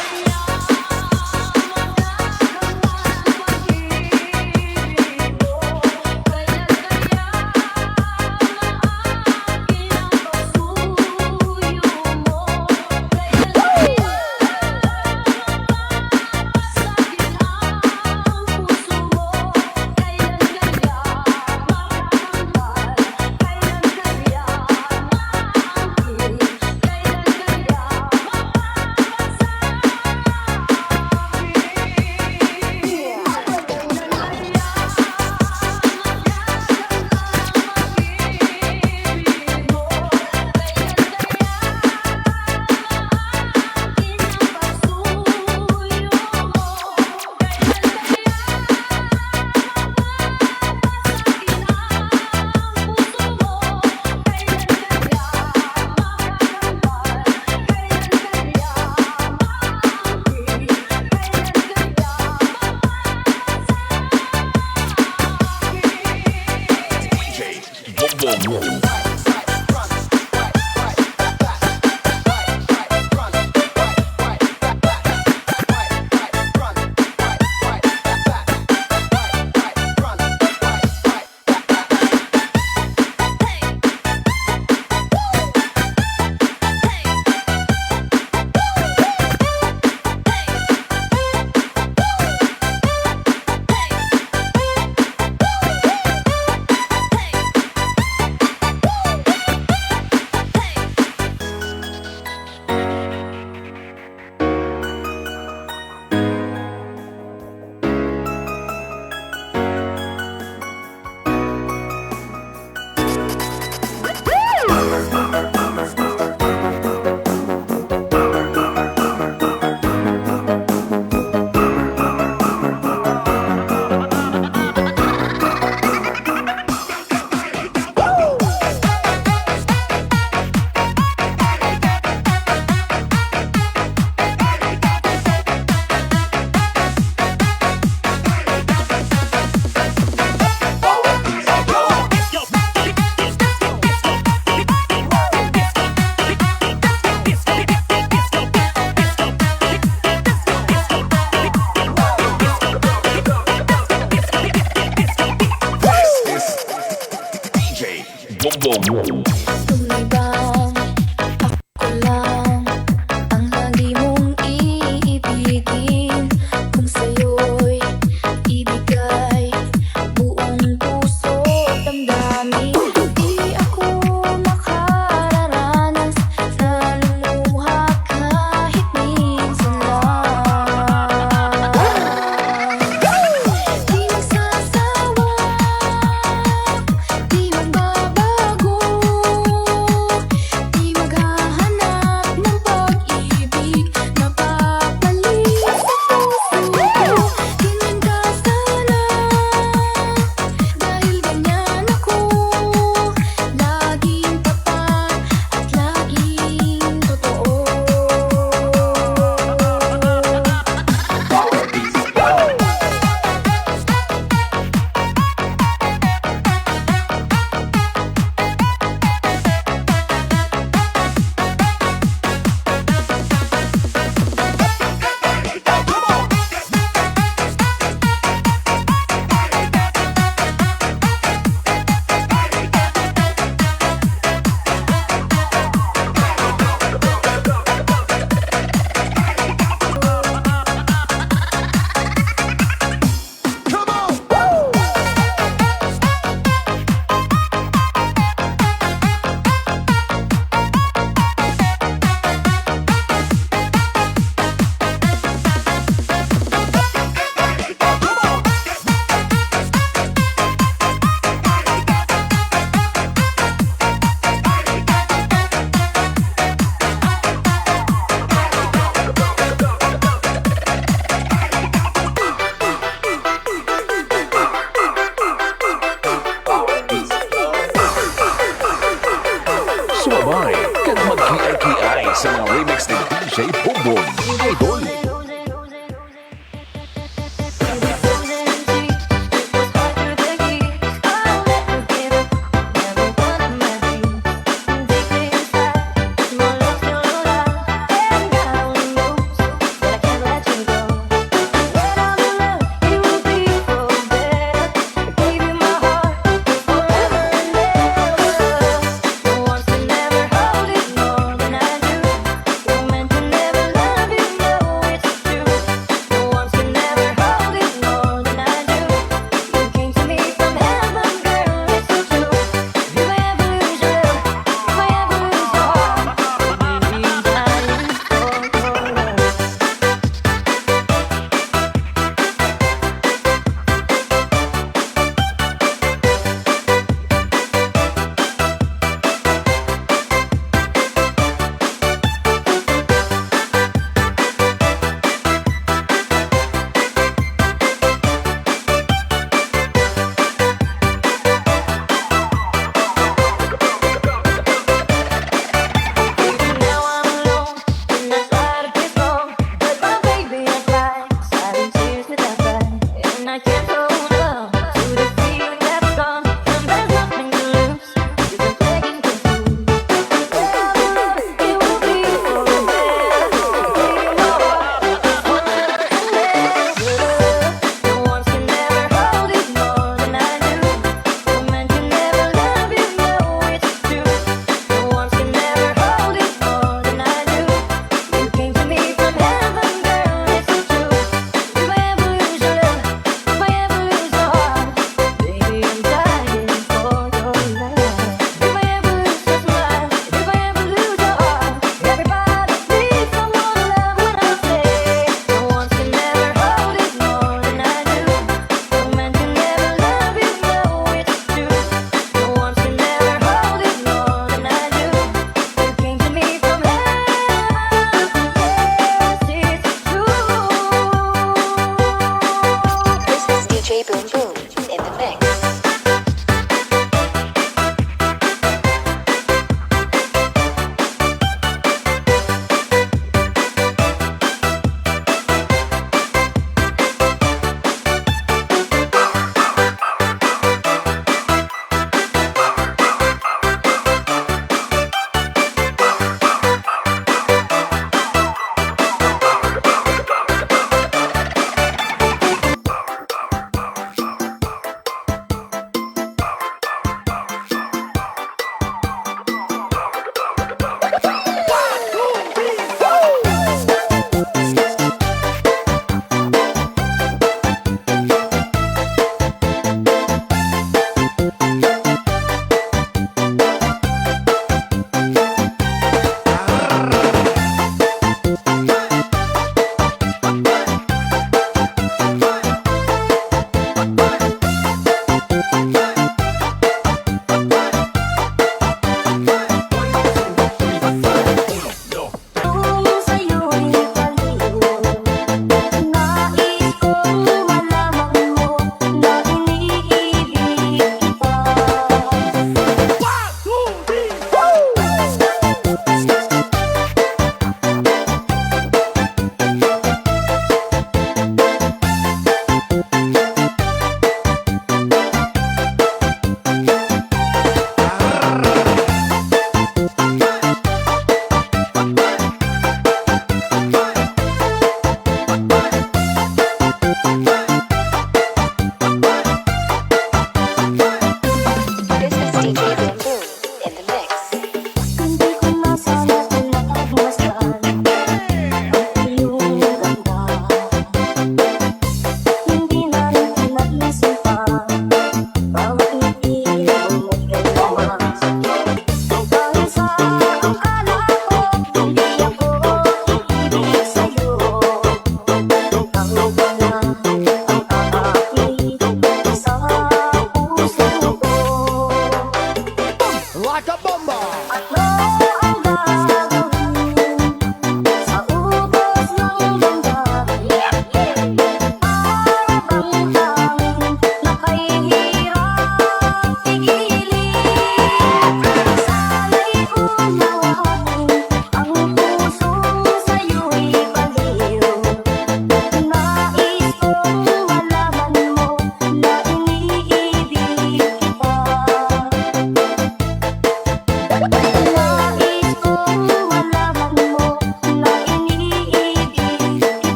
Vibe kag magkiay-kiay sa mga remix ni D J Bongbong. Idol.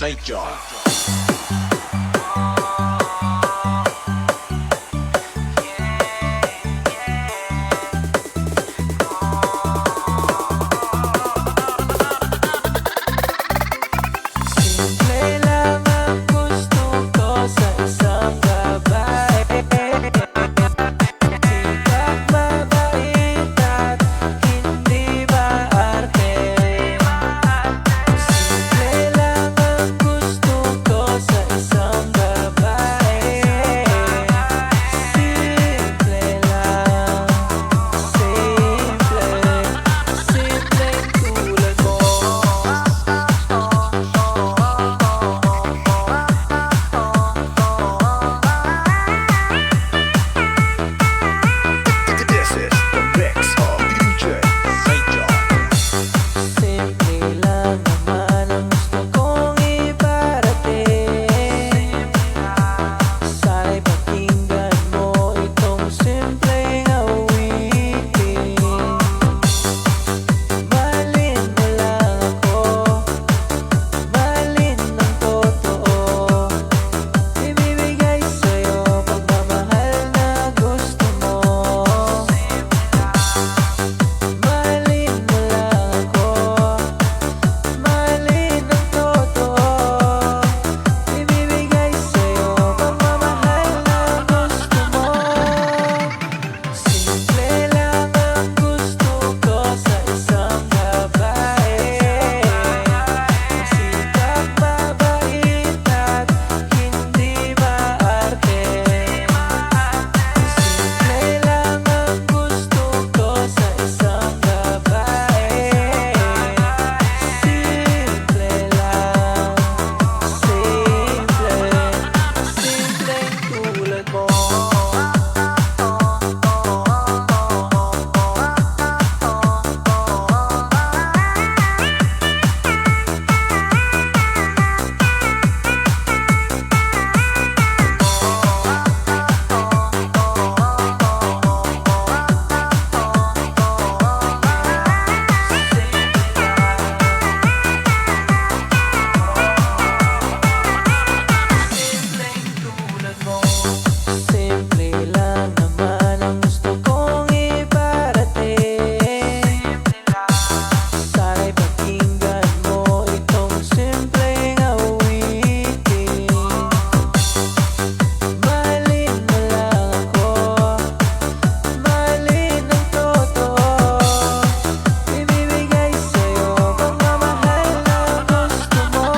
Saint John. Simple lang ang gusto ko sa isang babae. Sikat, mabait at hindi maarte. Simple lang ang gusto ko sa isang babae. Simple lang, simple, simpleng tulad mo. This is the mix of D J Saint John. Simple lang naman ang gusto kong iparating. Sana'y pakinggan mo itong simpleng awitin. Mahalin mo lang ako, mahalin ang totoo. Ibibigay sa'yo pagmamahal na gusto mo. Mahalin mo lang ako, mahalin ang totoo. Ibibigay sa'yo pagmamahal na gusto mo. Simple lang ang gusto ko sa isang babae. Sikat, mabait at hindi maarte. Simple lang ang gusto ko sa isang babae. Simple lang, simple, simpleng tulad mo. Simple lang naman ang gusto kong iparating. Sana'y pakinggan mo itong simpleng awitin. Mahalin mo lang ako, mahalin ang totoo. Ibibigay sa'yo pagmamahal na gusto mo.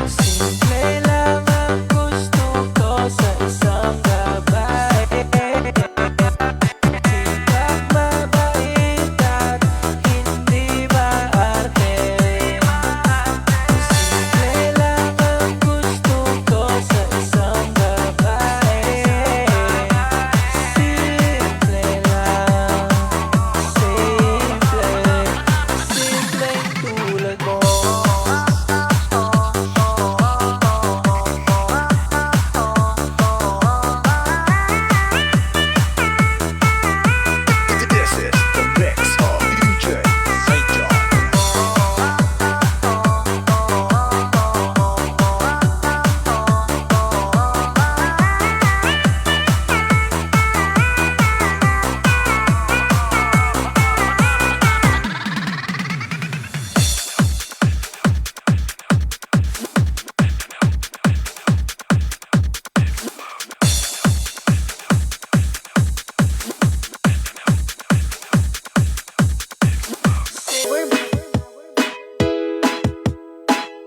Simple lang ang gusto ko sa isang babae. Sikat, mabait at hindi maarte. Simple lang ang gusto ko sa isang babae. Simple lang, simple, simpleng tulad mo. This is the mix of D J Saint John.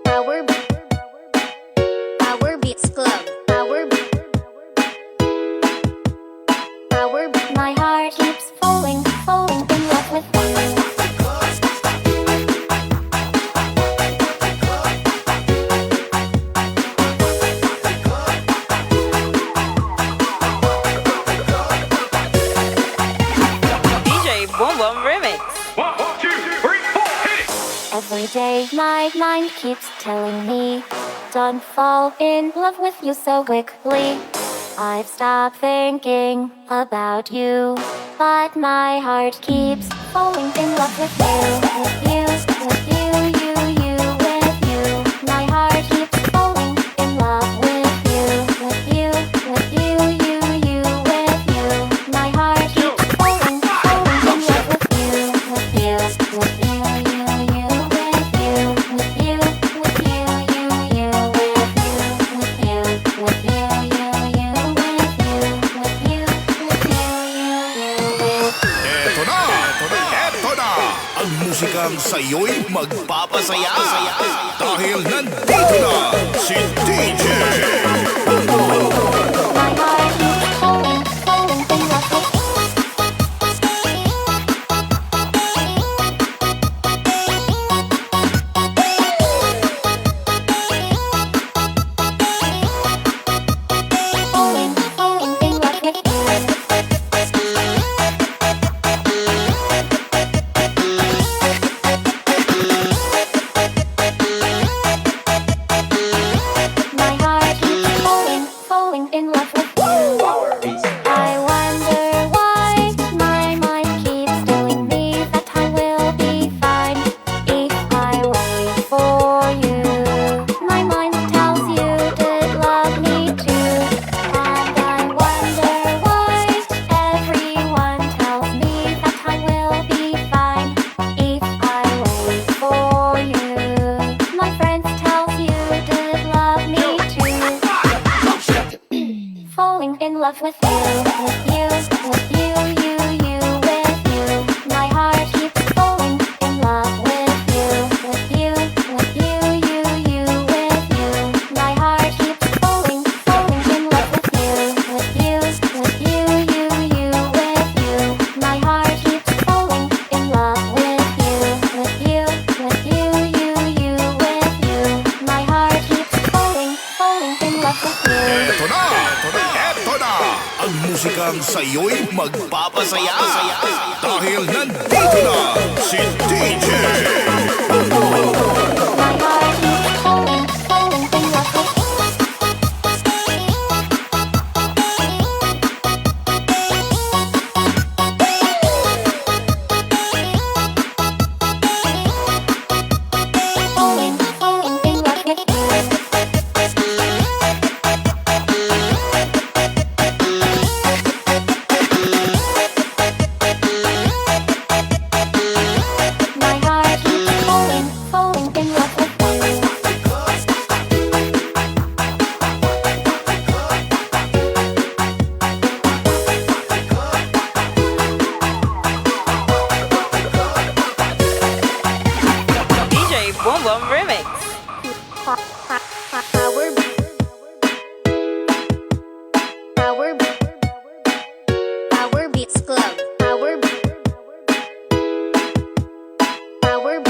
Power, Power, Power Beats Club. Power, Power, my heart keeps falling, falling in love with you. D J Boom Boom Remix. One, two, three, four, hit it! Every day my mind keeps telling me, don't fall in love with you so quickly. I've stopped thinking about you, but my heart keeps falling in love with you, with you, with you, you, you, with you. My Ang sayo'y magpapasaya dahil nandito na si D J Bongbong. My heart keeps falling, falling in love with you. I wonder why my mind keeps telling me that I will be fine if I wait for you. My mind tells you to love me too, and I wonder why everyone tells me that I will be fine if I wait for you. My friends tells you to love me too. Falling in love with you, with you, with you, you, you, with you. My heart keeps falling in love with you, with you, with you, you, you, with you. My heart keeps falling, falling in love with you, with you, with you, you, you, with you. My heart keeps falling in love with you, with you, with you, you, you, with you. My heart keeps falling, falling in love with you. Eto na! Eto na! Eto na! Ang musikang sayo'y magpapasaya. Dahil nandito na si D J Bongbong. My heart keeps falling, falling in love with you. My heart keeps falling, falling in love with you. D J Bongbong Remix. Power, power, Power Beats Club. Power, Power.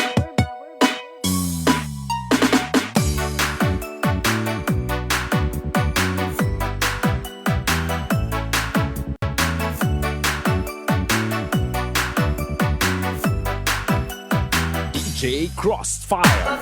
D J Crossfire.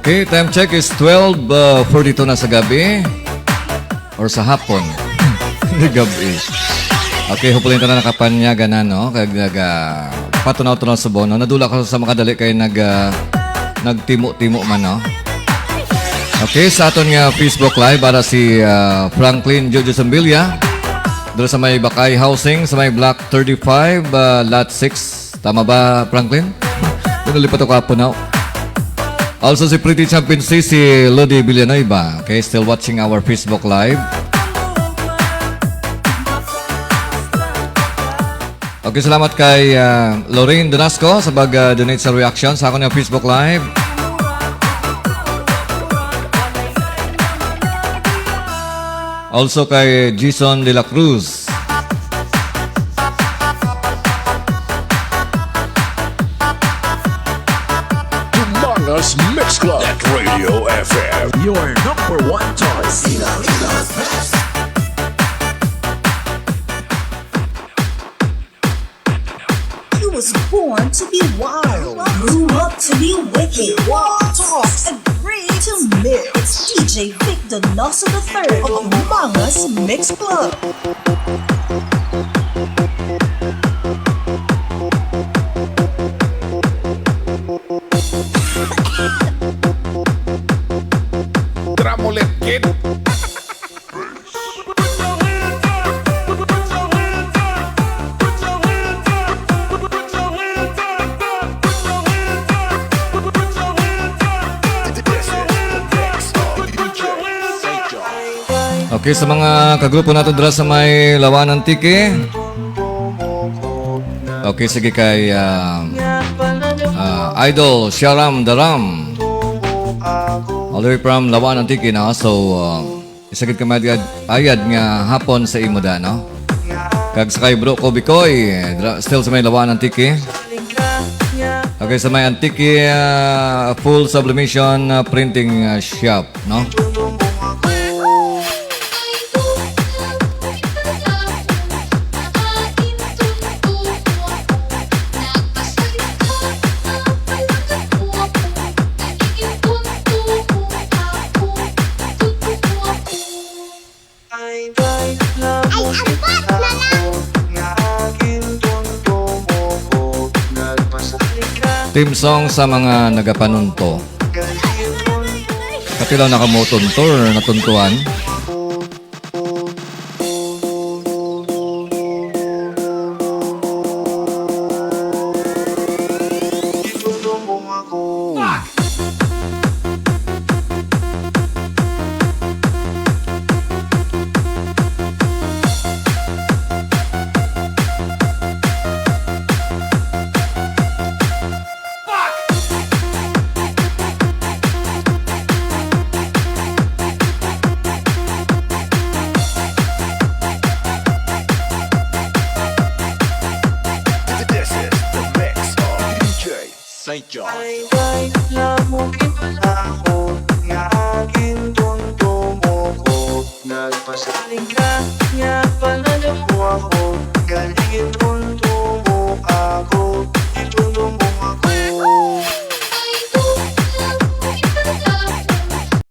Okay, time check is twelve forty-two na sa gabi. Or sa hapon. Hindi gabi. Okay, hopefully tanan nakapanyaga na, no? Kag nag, ah, patunaw-tunaw sa bono. Nadula ko sa makadali kay nag, ah, nagtimo-timo man, no? Okay, sa aton nga Facebook Live, para si, ah, Franklin Jojo Sambilia. Dala sa may Bakay Housing, sa may Block thirty-five, ah, Lot six. Tama ba, Franklin? Ano lipat ako hapon now? Also, si Pretty Champion C, si Lodi Villanueva. Okay, still watching our Facebook Live. Okay, salamat kay, ah, Lorraine Donasco sa pag, ah, donate sa reaction sa akon nga Facebook Live. Also kay Jason de la Cruz. Dumangas Mix Club at Radio F M. Your number one choice. He was born to be wild, grew up to be wicked, talks a great to mix. D J Vic Donoso the third of Mangas Mix Club. Drum ulit, kid. Okay, sa mga kagrupo nato dira sa may Laua-an, Antique. Okay, sige kay, ah, ah, Idol Sharam Daram. All the way from Laua-an, Antique na. So, ah, isa gid ka mayad-ayad nga hapon sa imo da, no? Kag sa kay Bro Kobe Koy, dra-, still sa may Laua-an, Antique. Okay, sa may Antique, ah, full sublimation, ah, printing, ah, shop, no? Ay, ampat na lang. Theme song sa mga nagapanunto. Katilaw na kamo tunto or natuntuan? This is the mix of D J Saint John.